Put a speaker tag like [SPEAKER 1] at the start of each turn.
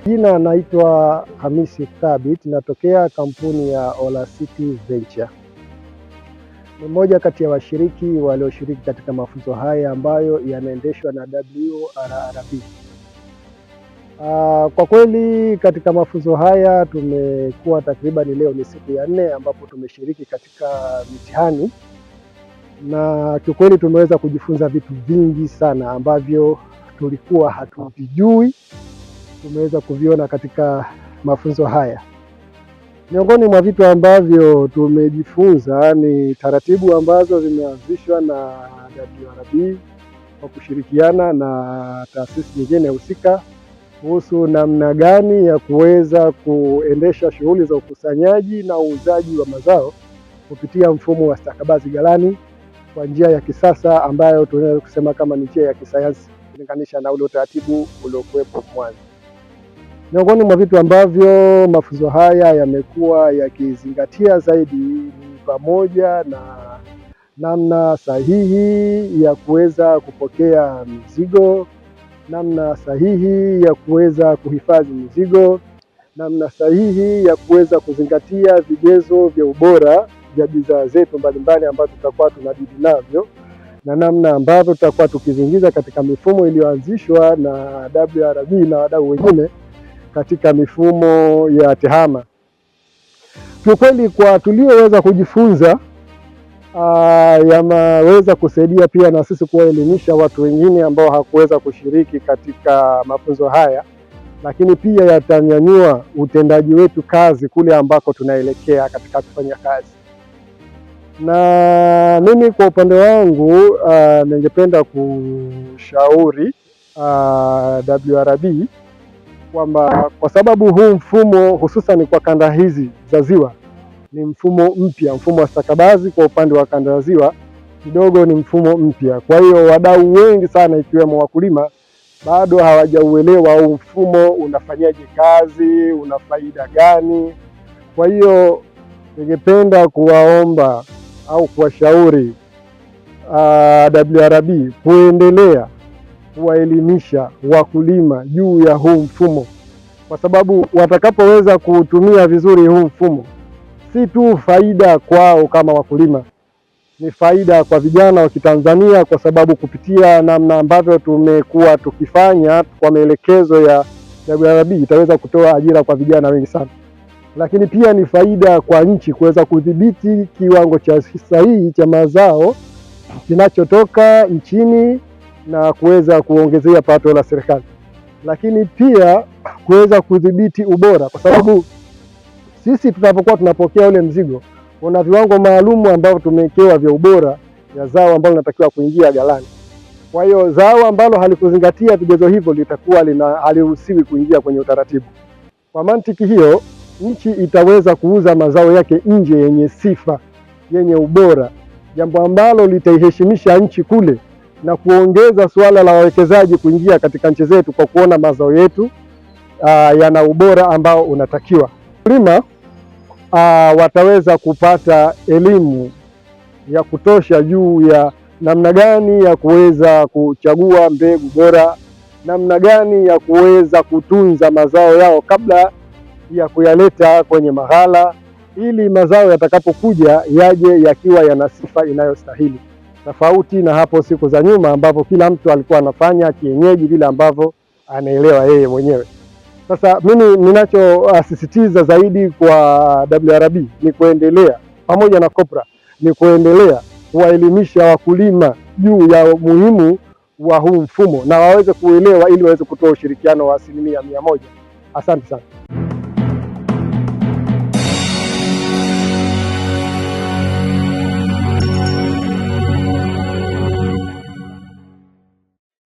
[SPEAKER 1] Jina naitwa Hamisi Thabit, natokea kampuni ya Olasiti Venture. Ni mmoja kati ya washiriki walioshiriki katika mafunzo haya ambayo yanaendeshwa na WRRB. Kwa kweli katika mafunzo haya tumekuwa takriban, leo ni siku ya nne ambapo tumeshiriki katika mitihani, na kiukweli tumeweza kujifunza vitu vingi sana ambavyo tulikuwa hatuvijui, tumeweza kuviona katika mafunzo haya. Miongoni mwa vitu ambavyo tumejifunza ni taratibu ambazo zimeanzishwa na WRB kwa kushirikiana na taasisi nyingine husika kuhusu namna gani ya kuweza kuendesha shughuli za ukusanyaji na uuzaji wa mazao kupitia mfumo wa stakabadhi ghalani kwa njia ya kisasa ambayo tunaweza kusema kama ni njia ya kisayansi kulinganisha na ule utaratibu uliokuwepo mwanzo. Miongoni mwa vitu ambavyo mafunzo haya yamekuwa yakizingatia zaidi ni pamoja na namna sahihi ya kuweza kupokea mizigo, namna sahihi ya kuweza kuhifadhi mizigo, namna sahihi ya kuweza kuzingatia vigezo vya ubora vya bidhaa zetu mbalimbali ambazo tutakuwa tunadili navyo, na namna ambavyo tutakuwa tukizingiza katika mifumo iliyoanzishwa na WRB na wadau wengine katika mifumo ya TEHAMA. Kiukweli kwa tulioweza kujifunza yameweza kusaidia pia na sisi kuwaelimisha watu wengine ambao hawakuweza kushiriki katika mafunzo haya, lakini pia yatanyanyua utendaji wetu kazi kule ambako tunaelekea katika kufanya kazi. Na mimi kwa upande wangu ningependa kushauri WRB kwamba kwa sababu huu mfumo hususan kwa kanda hizi za ziwa ni mfumo mpya, mfumo wa stakabadhi kwa upande wa kanda ya ziwa kidogo ni mfumo mpya. Kwa hiyo wadau wengi sana ikiwemo wakulima bado hawajauelewa huu mfumo unafanyaje kazi, una faida gani. Kwa hiyo ningependa kuwaomba au kuwashauri WRB kuendelea kuwaelimisha wakulima juu ya huu mfumo, kwa sababu watakapoweza kuutumia vizuri huu mfumo, si tu faida kwao kama wakulima, ni faida kwa vijana wa Kitanzania, kwa sababu kupitia namna ambavyo tumekuwa tukifanya kwa maelekezo ya WRB itaweza kutoa ajira kwa vijana wengi sana, lakini pia ni faida kwa nchi kuweza kudhibiti kiwango cha sahihi cha mazao kinachotoka nchini na kuweza kuongezea pato la serikali, lakini pia kuweza kudhibiti ubora, kwa sababu sisi tunapokuwa tunapokea ule mzigo kuna viwango maalumu ambavyo tumewekewa vya ubora ya zao ambalo linatakiwa kuingia ghalani. Kwa hiyo zao ambalo halikuzingatia vigezo hivyo litakuwa haliruhusiwi kuingia kwenye utaratibu. Kwa mantiki hiyo, nchi itaweza kuuza mazao yake nje yenye sifa, yenye ubora, jambo ambalo litaiheshimisha nchi kule na kuongeza suala la wawekezaji kuingia katika nchi zetu kwa kuona mazao yetu yana ubora ambao unatakiwa. Wakulima wataweza kupata elimu ya kutosha juu ya namna gani ya kuweza kuchagua mbegu bora, namna gani ya kuweza kutunza mazao yao kabla ya kuyaleta kwenye maghala, ili mazao yatakapokuja yaje yakiwa yana sifa inayostahili, tofauti na hapo siku za nyuma ambapo kila mtu alikuwa anafanya kienyeji vile ambavyo anaelewa yeye mwenyewe. Sasa mimi ninachosisitiza zaidi kwa WRB ni kuendelea pamoja na COPRA ni kuendelea kuwaelimisha wakulima juu ya umuhimu wa huu mfumo na waweze kuelewa ili waweze kutoa ushirikiano wa 100%. Asante sana.